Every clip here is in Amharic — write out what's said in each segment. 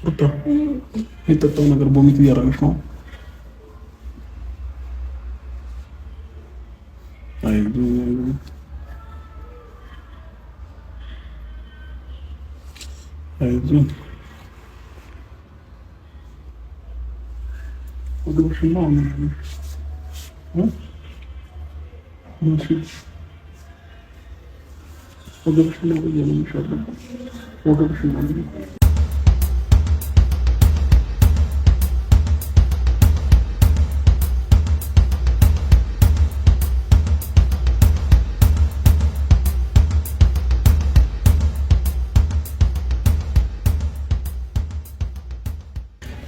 ሩታ የጠጣው ነገር vomit እያደረገች ነው። አይዞህ ወገብሽና ወገብሽና ወገብሽና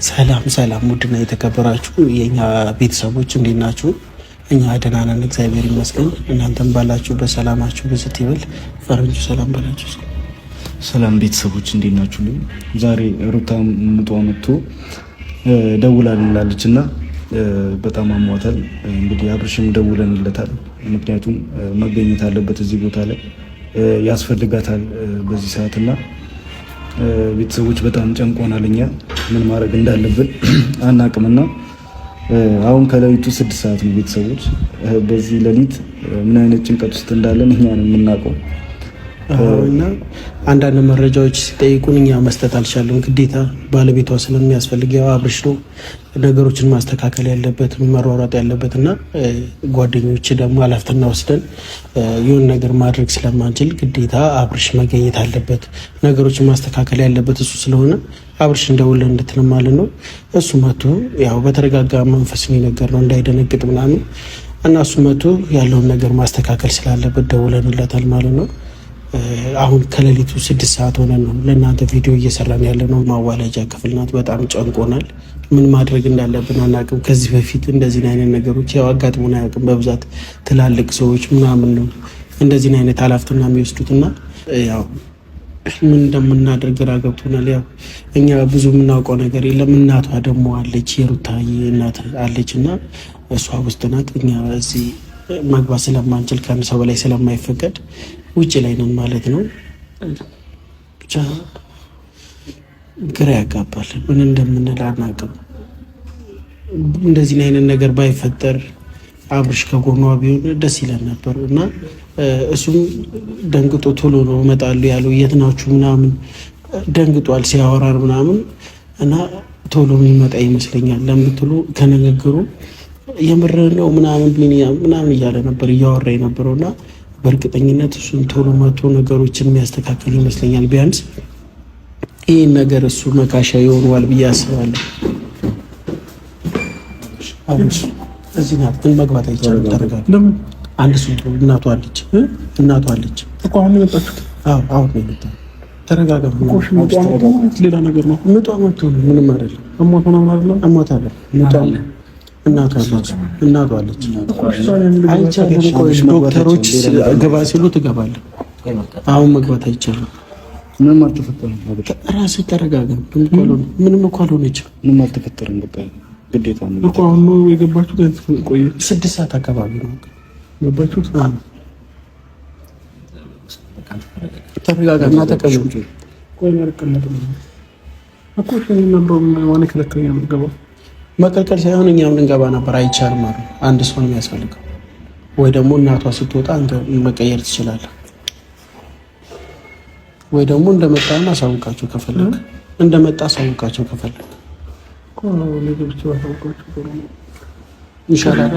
ሰላም ሰላም፣ ውድና የተከበራችሁ የእኛ ቤተሰቦች እንዴት ናችሁ? እኛ ደህና ነን፣ እግዚአብሔር ይመስገን። እናንተም ባላችሁበት ሰላማችሁ ብዝት ይበል። ፈረንጁ ሰላም በላችሁ። ሰላም ቤተሰቦች እንዴት ናችሁ? ዛሬ ሩታ ምጧ መጥቶ ደውላልላለች እና በጣም አሟታል። እንግዲህ አብርሽም ደውለንለታል። ምክንያቱም መገኘት አለበት እዚህ ቦታ ላይ ያስፈልጋታል በዚህ ሰዓት እና ቤተሰቦች በጣም ጨንቆናል። እኛ ምን ማድረግ እንዳለብን አናቅምና አሁን ከሌሊቱ 6 ሰዓት ነው። ቤተሰቦች በዚህ ሌሊት ምን አይነት ጭንቀት ውስጥ እንዳለን እኛ ነው የምናውቀው። እና አንዳንድ መረጃዎች ሲጠይቁን እኛ መስጠት አልቻለም። ግዴታ ባለቤቷ ስለሚያስፈልግ ያው አብርሽ ነው ነገሮችን ማስተካከል ያለበት መሯሯጥ ያለበት እና ጓደኞች ደግሞ ኃላፊነት ወስደን የሆነ ነገር ማድረግ ስለማንችል ግዴታ አብርሽ መገኘት አለበት። ነገሮችን ማስተካከል ያለበት እሱ ስለሆነ አብርሽ እንደውለን እንድትል ነው። እሱ መቶ ያው በተረጋጋ መንፈስ ነው የነገርነው እንዳይደነግጥ ምናምን እና እሱ መቶ ያለውን ነገር ማስተካከል ስላለበት ደውለንለታል ማለት ነው። አሁን ከሌሊቱ 6 ሰዓት ሆነን ነው ለእናንተ ቪዲዮ እየሰራን ያለ ነው። ማዋለጃ ክፍል ናት። በጣም ጨንቆናል። ምን ማድረግ እንዳለብን አናውቅም። ከዚህ በፊት እንደዚህ አይነት ነገሮች ያው አጋጥሞን አያውቅም። በብዛት ትላልቅ ሰዎች ምናምን ነው እንደዚህ አይነት ኃላፊነት የሚወስዱት እና ያው ምን እንደምናደርግ ግራ ገብቶናል። ያው እኛ ብዙ የምናውቀው ነገር የለም። እናቷ ደግሞ አለች፣ የሩታዬ እናት አለች እና እሷ ውስጥ ናት። እኛ እዚህ መግባት ስለማንችል ከአንድ ሰው በላይ ስለማይፈቀድ ውጭ ላይ ነን ማለት ነው። ብቻ ግራ ያጋባል። ምን እንደምንል አናውቅም። እንደዚህ አይነት ነገር ባይፈጠር አብርሽ ከጎኗ ቢሆን ደስ ይለን ነበር እና እሱም ደንግጦ ቶሎ ነው እመጣለሁ ያለው። የት ናችሁ ምናምን ደንግጧል ሲያወራን ምናምን እና ቶሎ የሚመጣ ይመስለኛል ለምትሉ ከንግግሩ የምር ነው ምናምን ምናምን እያለ ነበር እያወራ የነበረው እና በእርግጠኝነት እሱን ቶሎ መቶ ነገሮችን የሚያስተካክል ይመስለኛል። ቢያንስ ይህን ነገር እሱ መካሻ ይሆነዋል ብዬ አስባለሁ። እዚህ ናት ግን መግባት አይቻልም። ተረጋጋ። አንድ ሰው እናቷ አለች፣ እናቷ አለች እኮ አሁን ነው የመጣችሁት? አዎ አሁን ነው የመጣው። ተረጋጋ። ሌላ ነገር ነው። ምጧ መቶ ነው፣ ምንም አይደለም። እሟት ምናምን አይደለም። እሟት አይደለም። ምጧ እናቷ አለች፣ እናቷ አለች። አይቻልም። ቆይ ዶክተሮች ግባ ሲሉ ትገባለህ። አሁን መግባት አይቻልም። ምንም አልተፈጠረም። ራስህ ተረጋጋ። ምንም እኮ አልሆነችም። ምንም አልተፈጠረም። በቃ ግዴታ ነው እኮ አሁን ነው የገባችሁት። ቆይ 6 ሰዓት አካባቢ ነው ገባችሁት። ተረጋጋ እና ተቀመጥ። ቆይ አልቀመጥም እኮ እሺ። እኔ ማን ይከለክለኛል? የምትገባው መከልከል ሳይሆን እኛም ልንገባ ነበር። አይቻልም አሉ። አንድ ሰው ነው የሚያስፈልገው፣ ወይ ደግሞ እናቷ ስትወጣ አንተ መቀየር ትችላለህ፣ ወይ ደግሞ እንደመጣ አሳውቃቸው ከፈለግ፣ እንደመጣ አሳውቃቸው ከፈለግ ይሻላል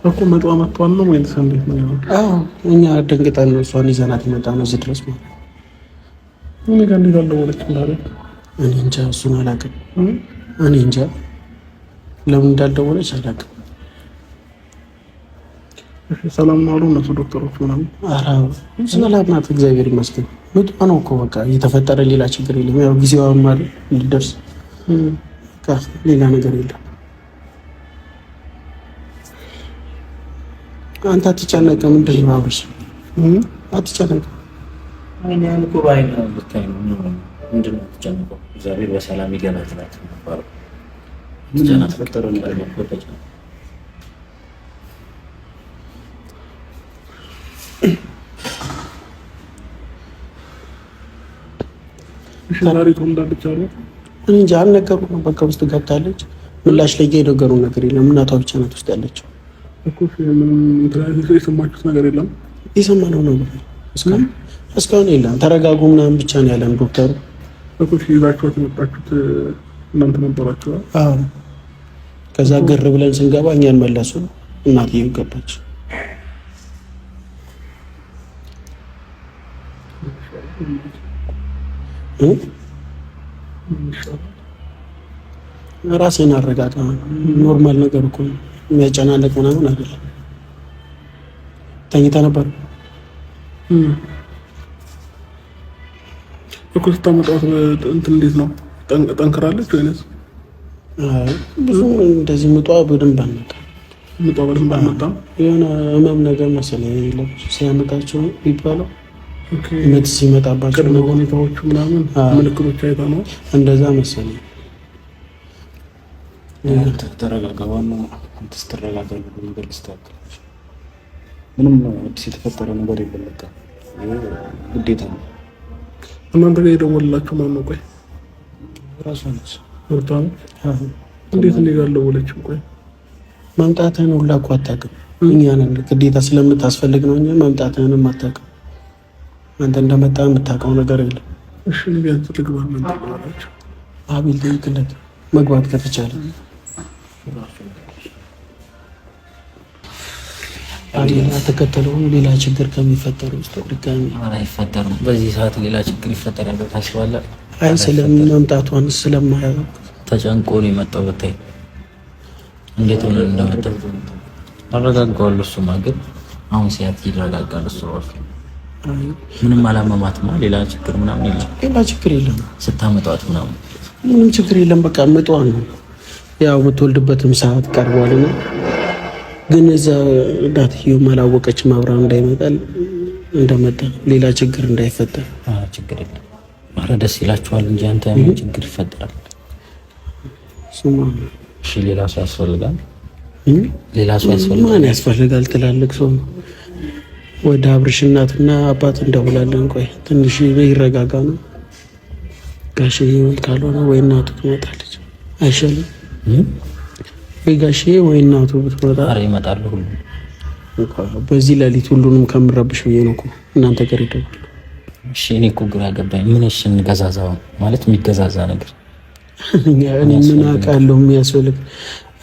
እኮ መጧ መጥቷል ነው ወይስ እንዴት ነው? አዎ እኛ ደንግጠን ነው እሷን ይዘናት የመጣ ነው እዚህ ድረስ ማለት ነው። እኔ ጋር እንዴት አልደወለችም ታዲያ? እኔ እንጃ እሱን አላውቅም። እኔ እንጃ ለምን እንዳልደወለች አላውቅም። ሰላም ነው አሉ እነሱ ዶክተሮች ምናምን። ኧረ ሰላም ናት፣ እግዚአብሔር ይመስገን። ምጧ ነው እኮ በቃ እየተፈጠረ ሌላ ችግር የለም። ያው ጊዜዋም አይደል እንዲደርስ ሌላ ነገር የለም። አንተ አትጨነቅም። ምንድን ነው አብርሽ አትጨነቅም። ምንድን ነው የምትጨነቀው? እግዚአብሔር በሰላም ይገላግላት የሚባለው እሺ ዛሬ ትወልዳለች አሉ። እንጃ አልነገሩንም። በቃ ውስጥ ገብታለች። ምላሽ ላይ የነገሩ ነገር የለም። እናቷ ብቻ ናት ውስጥ ያለችው እኮ። ምንም የሰማችሁት ነገር የለም? የሰማነው ነገር እስካሁን የለም። ተረጋጉ ምናምን ብቻ ነው ያለን ዶክተሩ እኮ። ይዛችኋት የመጣችሁት እናንተ ነበራችሁ? አዎ። ከዛ ግር ብለን ስንገባ እኛን መለሱ። እናትዬው ገባች። ራስን አረጋጋ። normal ነገር እኮ የሚያጨናነቅ ምናምን አይደለም። ተኝታ ነበር እኮ ስታመጣት እንትን እንዴት ነው ጠንክራለች ወይንስ? ብዙ እንደዚህ ምጧ በደንብ አልመጣም። ምጧ በደንብ አልመጣም። የሆነ ህመም ነገር መሰለኝ ሲያመጣቸው የሚባለው ምጥ ሲመጣባቸው ቅድመ ሁኔታዎቹ ምናምን ምልክቶች አይታ ነው እንደዛ መሰለኝ። ተረጋጋ። ዋናው አንተ ስትረጋጋ ነገር ሊስተካከል። ምንም አዲስ የተፈጠረ ነገር የለም። በቃ ግዴታ ነው። እናንተ ጋር የደወለላችሁ ማን ነው? ቆይ ራሷ ነች። ሩታ ነው። እንዴት እኔ ጋር አልደወለችም? ቆይ መምጣትህን ሁላ እኮ አታውቅም። እኛ ነን ግዴታ ስለምታስፈልግ ነው እንጂ መምጣትህንም አታውቅም። አንተ እንደመጣ የምታውቀው ነገር የለም። እሺ እኔ ቢያንስ ልግባ እናንተ ብላችሁ አቤል ጠይቅለት መግባት ከተቻለ። አቤል ተከተለው ሌላ ችግር ከሚፈጠር ውስጥ ድጋሚ አይፈጠርም። በዚህ ሰዓት ሌላ ችግር ይፈጠራል ታስባለህ? አይ ስለመምጣቷን ስለማያውቅ ተጨንቆ ነው የመጣው። ብታይ እንዴት ሆነ እንደመጣ አረጋጋዋለሁ። እሱማ ግን አሁን ሲያት ይረጋጋል እሱ ራሱ። ምንም አላመማትማ። ሌላ ችግር ምናምን የለም። ሌላ ችግር የለም። ስታመጧት ምናምን ምንም ችግር የለም። በቃ ምጧ ነው ያው የምትወልድበትም ሰዓት ቀርቧልና፣ ግን እዛ እናትየውም አላወቀችም አብራ እንዳይመጣል እንደመጣ ሌላ ችግር እንዳይፈጠር። ችግር የለም። ኧረ ደስ ይላችኋል እንጂ አንተ ምን ችግር ይፈጠራል? እሺ ሌላ ሰው ያስፈልጋል። ሌላ ሰው ያስፈልጋል። ማን ያስፈልጋል? ትላልቅ ሰው ነው። ወደ አብርሽ እናትና አባት እንደውላለን። ቆይ ትንሽ ይረጋጋ ነው ጋሽዬ፣ ወይ ካልሆነ ወይ እናቱ ትመጣለች። አይሻልም? ወይ ጋሽዬ ወይ እናቱ ብትመጣ። ኧረ ይመጣሉ ሁሉ። በዚህ ሌሊት ሁሉንም ከምረብሽ ብዬ ነው እኮ እናንተ ጋር ይደውል። እሺ እኔ እኮ ግራ ገባኝ። ምን እሺ እንገዛዛው ማለት የሚገዛዛ ነገር እኔ ምን አውቃለሁ? የሚያስፈልግ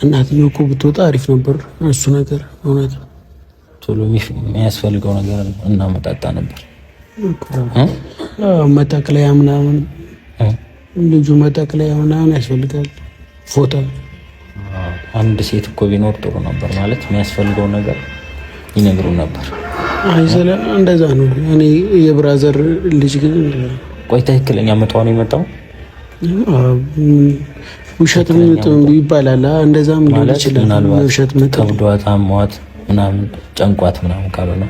እናትዬው እኮ ብትወጣ አሪፍ ነበር። እሱ ነገር እውነት ቶሎ የሚያስፈልገው ነገር እናመጣጣ ነበር። መጠቅለያ ምናምን ልጁ መጠቅለያ ምናምን ያስፈልጋል። ፎጣ አንድ ሴት እኮ ቢኖር ጥሩ ነበር። ማለት የሚያስፈልገው ነገር ይነግሩ ነበር። አይ ስለ እንደዛ ነው። እኔ የ brother ልጅ ግን ቆይ ትክክለኛ ምጧ ነው የመጣው ውሸት ምጥ ይባላል። እንደዛም ሊሆን ይችላል። ውሸት ምጥ ከብዷት አሟት ምናምን ጨንቋት ምናምን ካልሆነ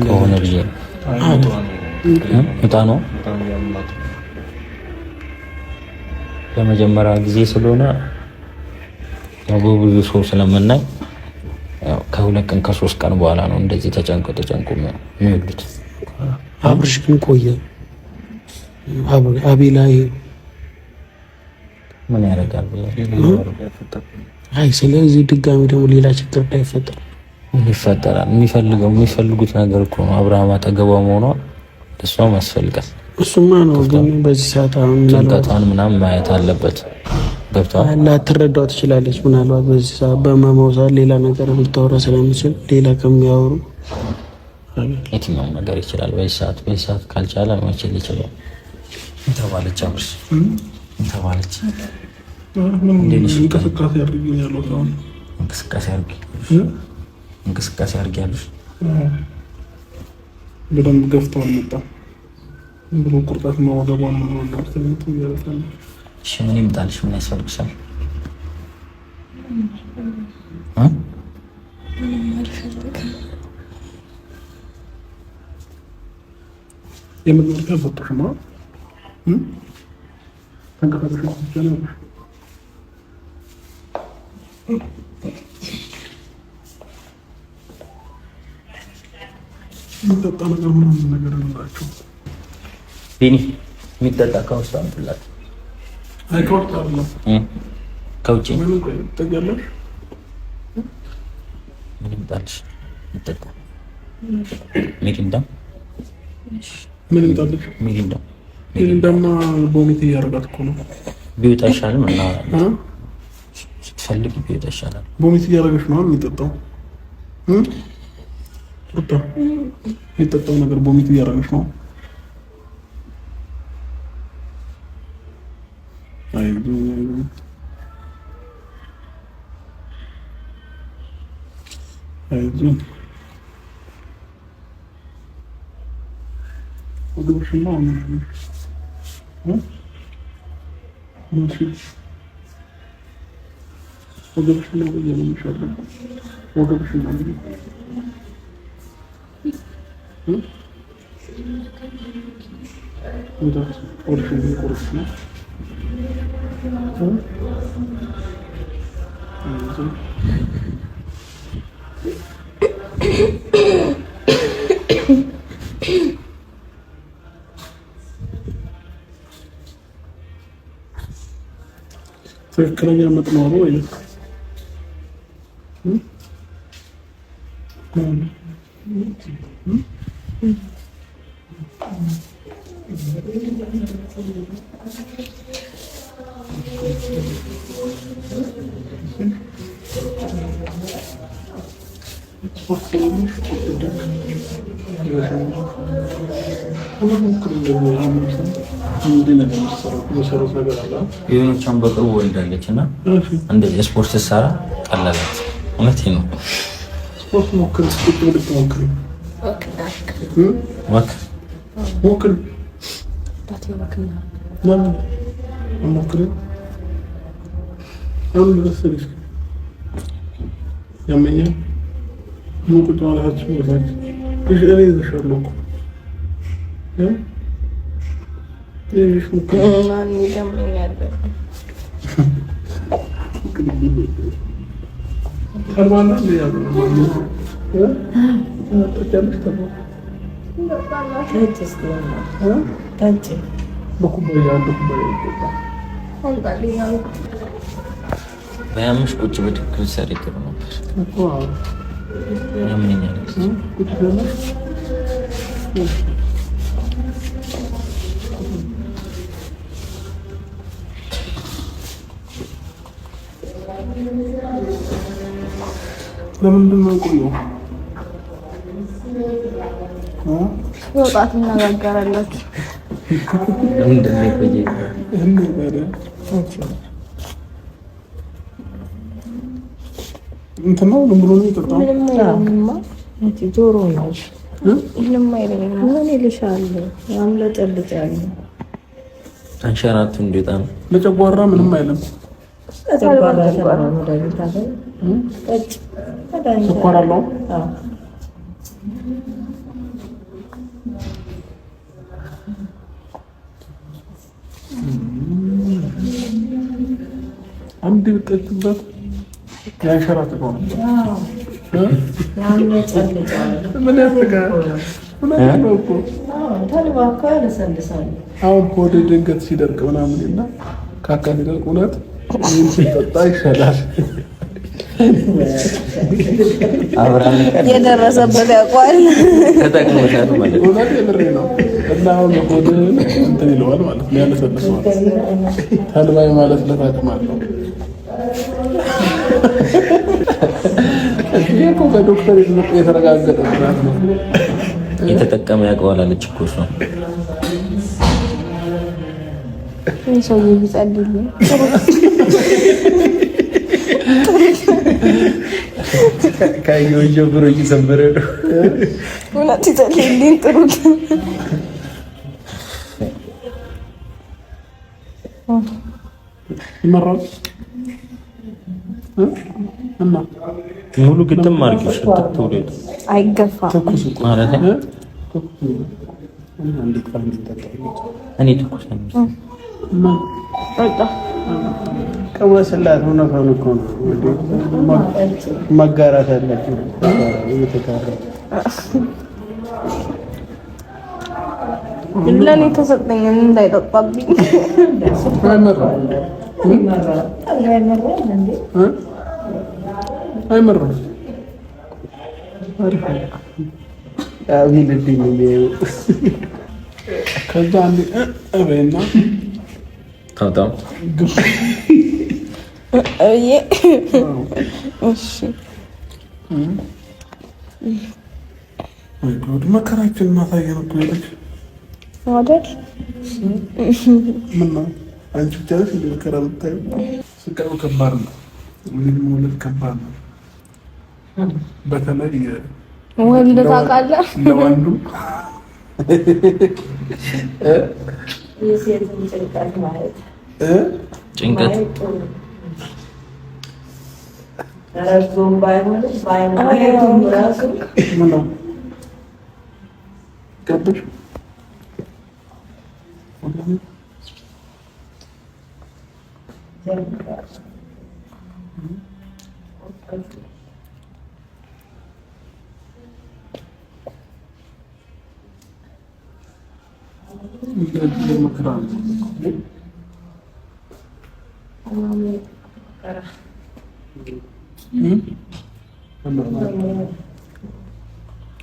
ከሆነ ብዬ ነው። ምጣ ነው ለመጀመሪያ ጊዜ ስለሆነ ያው በብዙ ሰው ስለምናይ ከሁለት ቀን ከሶስት ቀን በኋላ ነው እንደዚህ ተጨንቆ ተጨንቆ የሚወልዱት። አብርሽ ግን ቆየ። አቤላ ምን ያደርጋል? አይ ስለዚህ ድጋሚ ደግሞ ሌላ ችግር እንዳይፈጠር ምን ይፈጠራል? የሚፈልገው የሚፈልጉት ነገር እኮ ነው። አብርሃም አጠገቧ መሆኗ ለእሷም ያስፈልጋል። እሱማ ነው። ግን በዚህ ሰዓት አሁን ጭንቀቷን ምናምን ማየት አለበት። ገብቶሃል? ላትረዳው ትችላለች። ምናልባት በዚህ ሰዓት በመማው ሰዓት ሌላ ነገር ልታወራ ስለምችል ሌላ ከሚያወሩ የትኛውም ነገር ይችላል። በዚህ ሰዓት በዚህ ሰዓት ካልቻለ መቼ ይችላል? ተባለች አብርሽ ተባለች። እንቅስቃሴ አድርጊ ያለው አሁን እንቅስቃሴ አድርጊ እንቅስቃሴ አድርጊ ያሉሽ በደንብ ገፍተው አልመጣም ብሎ ቁርጠት ወገቧን እሺ ምን ይምጣልሽ? ምን ያስፈልግሻል? የምግብ አልሰጡሽም? ተንቀሳቀሽ ነው የሚጠጣ ነገር ምናምን ነገር አላቸው። ቢኒ የሚጠጣ ከውስጥ አምጡላት። ከውጭ ምን ይምጣልሽ? የሚጠጣ ሚሪንዳ። ምን ይምጣልሽ? ሚሪንዳ። ሚሪንዳማ vomit እያደረጋት እኮ ነው። ቢወጣ ይሻልም እና ስትፈልግ ቢወጣ ይሻላል። vomit እያደረገች ነው የሚጠጣው የሚጠጣው ነገር vomit እያደረገች ነው። አይዞህ ወገብሽማ ወገብሽማ ወገብሽማ ነው። ትክክለኛ ምጥ ነው ወይ? የሆነቻን በቅርቡ ወልዳለች እና እንደዚህ ስፖርት ስትሰራ ቀለላት። እውነቴን ነው። ስፖርት ሞክር፣ ቁጭ ብድግ ሞክር፣ ሞክር፣ ሞክር። ያመኛል። ቁጭ ማለታችን እኔ ይዘሻለሁ እኮ በያምሽ ቁጭ ብድግ ብትሰሪ ጥሩ ነበር። ያመኛል። ለምንድን ነው የቆየው? ወጣት እናጋራላችሁ። ለምንድን ነው የቆየው? እንትን ነው ዝም ብሎ ነው የጠጣው። ምንም አይለኝማ፣ ጆሮ ነው። ምንም አይለኝም። ምን ይልሻል? ያምለጠልጫል። አንሸራቱ እንዲወጣ ነው። ለጨጓራ ምንም አይልም። ስኳር አለው። አንድ ብጠጭበት ያንሸራትተው ነበር። ምን ያስቃል? እውነት ነው እኮ አሁን ሆድ ድንገት ሲደርቅ ምናምን እና ካካ ሲደርቅ እውነት ይህን ሲጠጣ ይሻላል። የደረሰበት ያውቀዋል። ተጠቅሞታል ማለት ነው። እውነት የምሬ ነው። እና አሁን ሆድህን እንትን ይለዋል ማለት ነው፣ ያለሰልሰዋል። ተልባ የማለስለስ አቅም አለው። ይሄ እኮ በዶክተር የተረጋገጠ ጥናት ነው። የተጠቀመ ያውቀዋል አለች እኮ እሷ። ይህ ሰውዬ ቢጸልይልኝ ካየሁ ጀምሮ እየዘመረ ነው። እውነት ይጸልይልኝ ጥሩ ይመራል እና ሙሉ ግጥም አድርጊው ሽትት ብሎ አይገፋም። ትኩስ እኮ ማለት እ? እኔ ትኩስ ነው የሚመስለኝ። እና ቅመስላት። እውነቷን እኮ ነው። መጋራት አለብን። እየተጋራ ለእኔ ተሰጠኝ እንዳይጠጣብኝ። አይመራም። ከዛ አንዴ እበይና መከራችን ማሳየን እኮ ሄደች አይደል? ምነው አንቺ ብቻ ነሽ እንደ መከራ የምታየው? ስቃዩ ከባድ ነው። ልጅ መውለድ ከባድ ነው። በተለይ ወልድ ታውቃለህ፣ ለወንዱ ጭንቀት ምነው ገባሽ?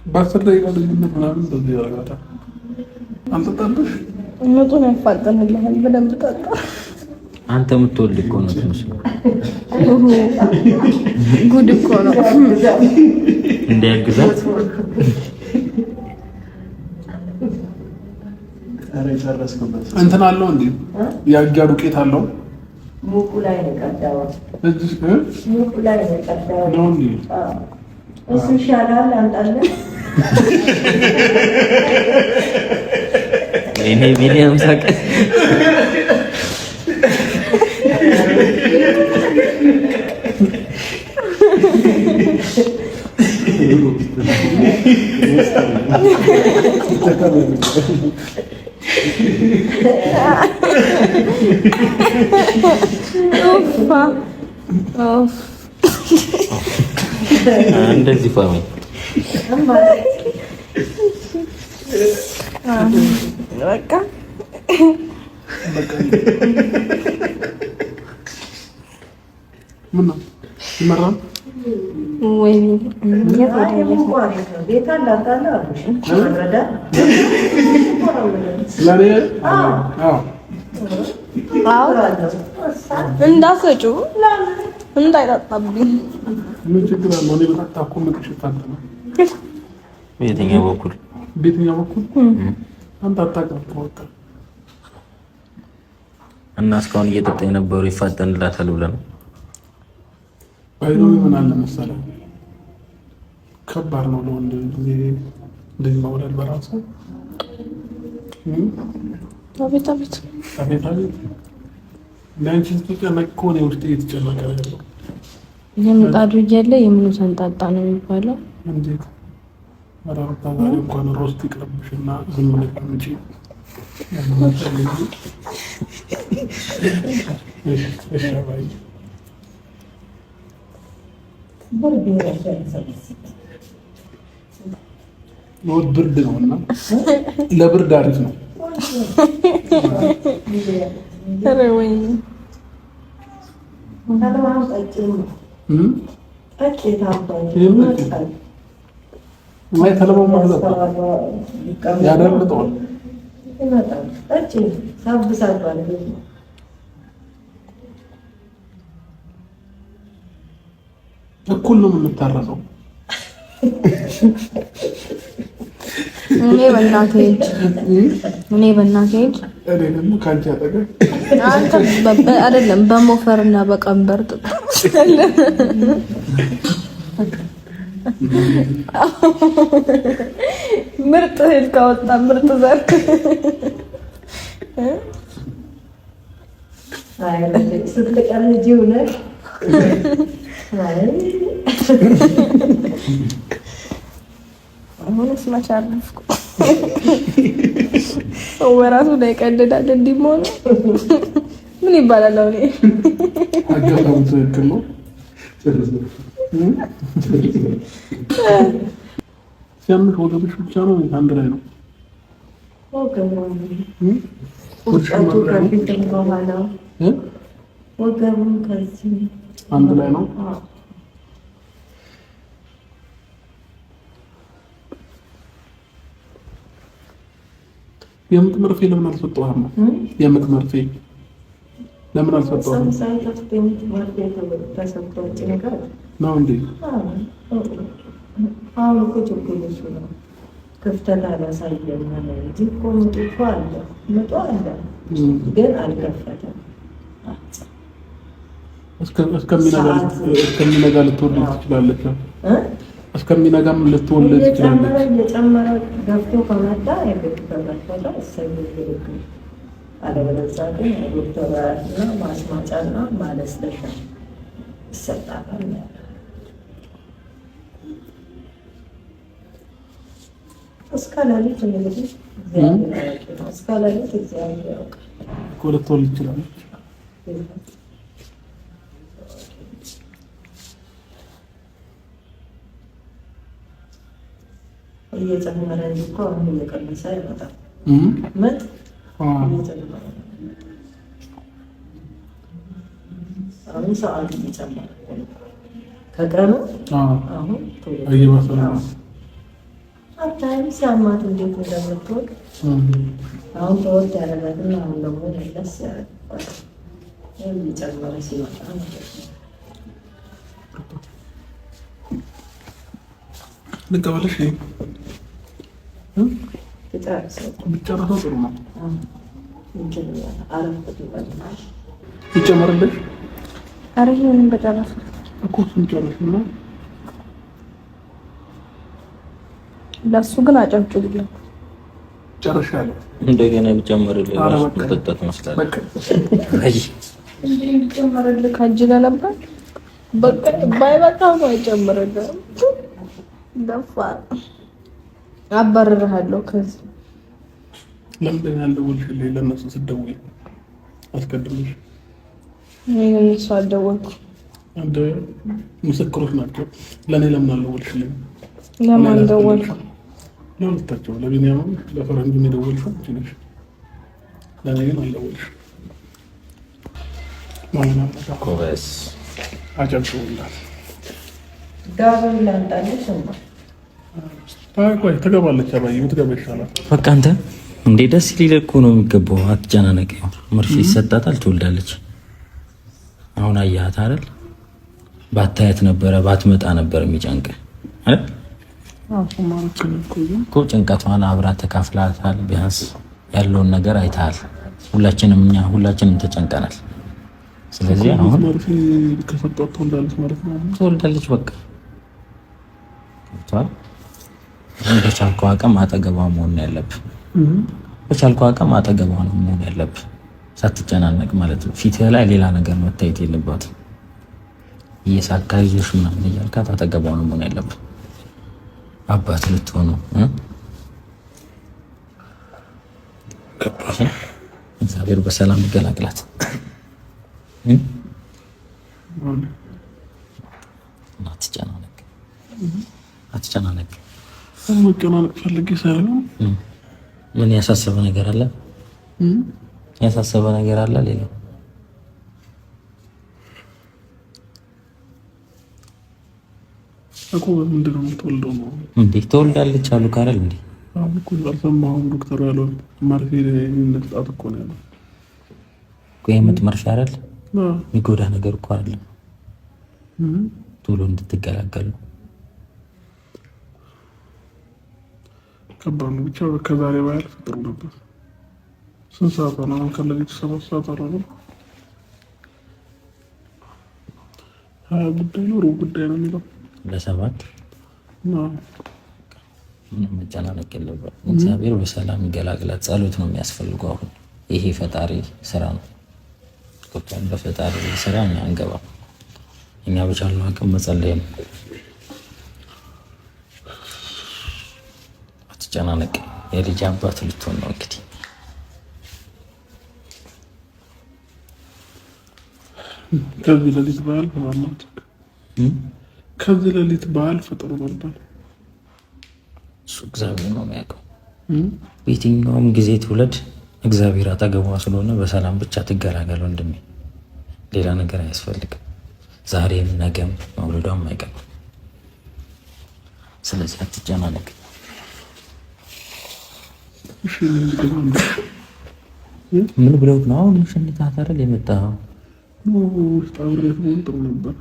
በ10 ደቂቃ ልዩነት ምናምን እንደዚህ ያደርጋታል። አልጠጣብሽ ምጡን ያፋጥንልሃል። በደንብ ጠጣ። አንተ የምትወልድ እኮ ነው የምትመስለው። ጉድ እኮ ነው። እንዲያግዛት እንትን አለው እንዴ? የአጃ ዱቄት አለው። ሙቁ ላይ ነው የቀዳው። ሙቁ ላይ ነው የቀዳው ነው እንዴ? እሱ ይሻላል። አንጣለን እኔ ቢኒያም ሳቀ። እንደዚህ ፋሚ በቃ ምነው ይመራል? እንዳሰጪው እንዳይጠጣብኝ። ምን ችግር አለው? እኔ በጠጣ እኮ ምጥሽ ይፋጠናል። በየትኛው በኩል በየትኛው በኩል አንተ አታውቅም እኮ በቃ። እና እስካሁን እየጠጣ የነበረው ይፋጠንላታል ብለህ ነው? ባይዶ ምን አለ መሰለህ፣ ከባድ ነው ለወንድ ልጅ መውለድ በራሱ። አቤት አቤት አቤት አቤት። ለአንቺ ስትጨነቅ እኮ እኔ ውስጤ እየተጨነቀ ነው ያለው። የምጣዱ እያለ የምኑ ሰንጣጣ ነው የሚባለው? እንዴት ኧረ ሩታ ዛሬ እንኳን roast ይቅርብሽና ዝም ብለሽ አምጪ። እሺ አባዬ። ብርድ ነው እና ለብርድ አሪፍ ነው። ኧረ ወይኔ ተልባው ያደርጠዋል። እኩል ነው የምንታረሰው። እኔ በእናቴ እጅ እኔ በእናቴ እጅ እኔ ደግሞ ከአንቺ አጠገብ አንተ አይደለም በሞፈርና በቀንበር ምርጥ እህል ካወጣ ምርጥ ዘር ስትቀልጂ እውነት አሁንስ መች አረፍኩ። ሰው በራሱ ላይ ቀልዳል። እንዲህ መሆኑ ምን ይባላል? አሁን አጋጣሚ ትክክል ነው። ሲያምሽ ወገብሽ ብቻ ነው ወይስ አንድ ላይ ነው? አንድ ላይ ነው። የምጥ መርፌ ለምን አልሰጠሁም? የምጥ መርፌ ለምን አልሰጠሁም? ነው እንዴ? አሁን እኮ ችግሩ እሱ ነው። ክፍተት አላሳየም እንጂ እኮ ምጡ እኮ አለ፣ ምጡ አለ፣ ግን አልከፈተም። እስከሚነጋ ልትወልድ ትችላለች። እስከሚነጋም ልትወልድ ትችላለች። እየጨመረ ገብቶ ከመጣ የግድ ከከፈተ እሰይ ግልግል፣ አለበለዚያ ግን ዶክተር እና ማስማጫና ማለስለሻ ይሰጣታል። እስከ ሌሊት እንግዲህ እስከ ሌሊት እግዚአብሔር ያውቃል እኮ ልትወልድ ትችላለች። እየጨመረ እንጂ እኮ አሁን እየቀነሰ አይመጣም። ምጥ እየጨመረ አሁን ሰዓት እየጨመረ ከቀኑ አሁን እየባሰ ነው። አታይም ሲያማት እንዴት እንደምትወድ አሁን ተወድ ያደረጋትና አሁን ደግሞ መለስ ያደረጋል። እየጨመረ ሲመጣ ማለት ነው። ልቀበልሽ ብጨርሰው ጥሩ ነው። ይጨመርልሽ? ኧረ ይሄንን በጨረስኩት እኮ እሱን ጨርሽና ለእሱ ግን አጨብጭቡለት። ጨርሻለሁ። እንደገና ቢጨመርልህ መጠጣት መስላለህ። ቢጨመርልህ ከእጅ ነበር። በቃ ባይበቃ ነው አይጨምርልህም። ደፋር አባርርሃለሁ ከዚህ። ለምንድን ነው ያልደወልሽልኝ? ለእነሱ ስትደውይ አስቀድመሽ። እኔ ለእነሱ አልደወልኩም። ምስክሮች ናቸው። ለእኔ ለምን አልደወልሽልኝ? ለማን ደወልኩ? ለሁለታቸው፣ ለቢኒያምም ለፈረንጁም የደወልሽው አንቺ ነሽ። ለእኔ ግን አልደወልሽም። ጎበዝ፣ አጨብጭቡላት። ጋብም ላምጣልሽ። ቆይ ትገባለች። አባዬ ብትገባ ይሻላል። በቃ አንተ እንዴ ደስ ሊል እኮ ነው የሚገባው። አትጨናነቅ። መርፌ ይሰጣታል፣ ትወልዳለች። አሁን አየሃት አይደል? ባታያት ነበረ ባትመጣ ነበር የሚጨንቅ አይደል? እኮ ጭንቀቷን አብራ ተካፍላታል። ቢያንስ ያለውን ነገር አይተሃል። ሁላችንም እኛ ሁላችንም ተጨንቀናል። ስለዚህ አሁን ትወልዳለች። በቃ ገብቶሃል። በቻልከው አቅም አጠገቧ መሆን ያለብህ፣ በቻልከው አቅም አጠገቧ ነው መሆን ያለብህ፣ ሳትጨናነቅ ማለት ነው። ፊትህ ላይ ሌላ ነገር መታየት የለባትም። እየሳካ ይዞሽ ምናምን እያልካት አጠገቧ ነው መሆን ያለብህ። አባት ልትሆኑ እግዚአብሔር በሰላም ይገላግላት። አትጨናነቅ፣ አትጨናነቅ። መጨናነቅ ፈልጌ ሳይሆን ምን ያሳሰበ ነገር አለ? ያሳሰበ ነገር አለ? ሌላ እኮ ምንድን ነው የምትወልደው ነው እንዴ? ትወልዳለች አሉ ካረል እንዴ? አሁን እኮ አልሰማሁም። ዶክተሩ ያለውን መርፌ እንስጣት እኮ ነው ያለው። የምጥ መርፌ አይደል? የሚጎዳ ነገር እኮ አይደለም። ቶሎ እንድትገላገል ነው። ከባድ ነው። ብቻ ከዛሬ ባያልፍ ጥሩ ነበር። ስንት ሰዓት ሆነ? አሁን ከሌሊቱ 7 ሰዓት አልሆነም? 20 ጉዳይ ነው፣ ሩብ ጉዳይ ነው የሚለው ለሰባት ምንም መጨናነቅ የለበትም። እግዚአብሔር በሰላም ይገላግላት። ጸሎት ነው የሚያስፈልገው። አሁን ይሄ ፈጣሪ ስራ ነው። ገብቷል። በፈጣሪ ስራ እኛ አንገባም። እኛ በቻልነው አቅም መጸለይ ነው። አትጨናነቅ። የልጅ አባት ልትሆን ነው እንግዲህ። ከዚህ ሌሊት በዓል ከዚህ ሌሊት በዓል ፈጥሮ ነበር። እሱ እግዚአብሔር ነው የሚያውቀው። በየትኛውም ጊዜ ትውለድ፣ እግዚአብሔር አጠገቧ ስለሆነ በሰላም ብቻ ትገላገል ወንድሜ። ሌላ ነገር አያስፈልግም። ዛሬም ነገም መውለዷም አይቀርም። ስለዚህ አትጨናነቅ። ምን ብለውት ነው አሁን? ሸኝተሃት አይደል የመጣኸው? ውስጥ አብሬት መሆን ጥሩ ነበር።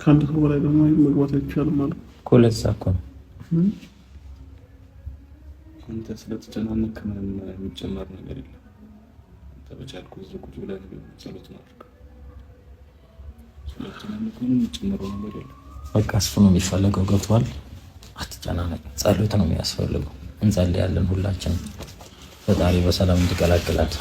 ከአንድ ሰው በላይ ደግሞ መግባት አይቻልም ማለት እኮ ለዛ እኮ ነው። አንተ ስለተጨናነቅ ምንም የሚጨመር ነገር የለም። አንተ በቻልኩ እዚህ ቁጭ ብለህ ጸሎት ማድረግ። ስለተጨናነቅ ምንም የሚጨመረው ነገር የለም። በቃ እሱ ነው የሚፈለገው። ገብቶሃል? አትጨናነቅ። ጸሎት ነው የሚያስፈልገው። እንጸልያለን ሁላችንም ፈጣሪ በሰላም እንዲቀላቅላት።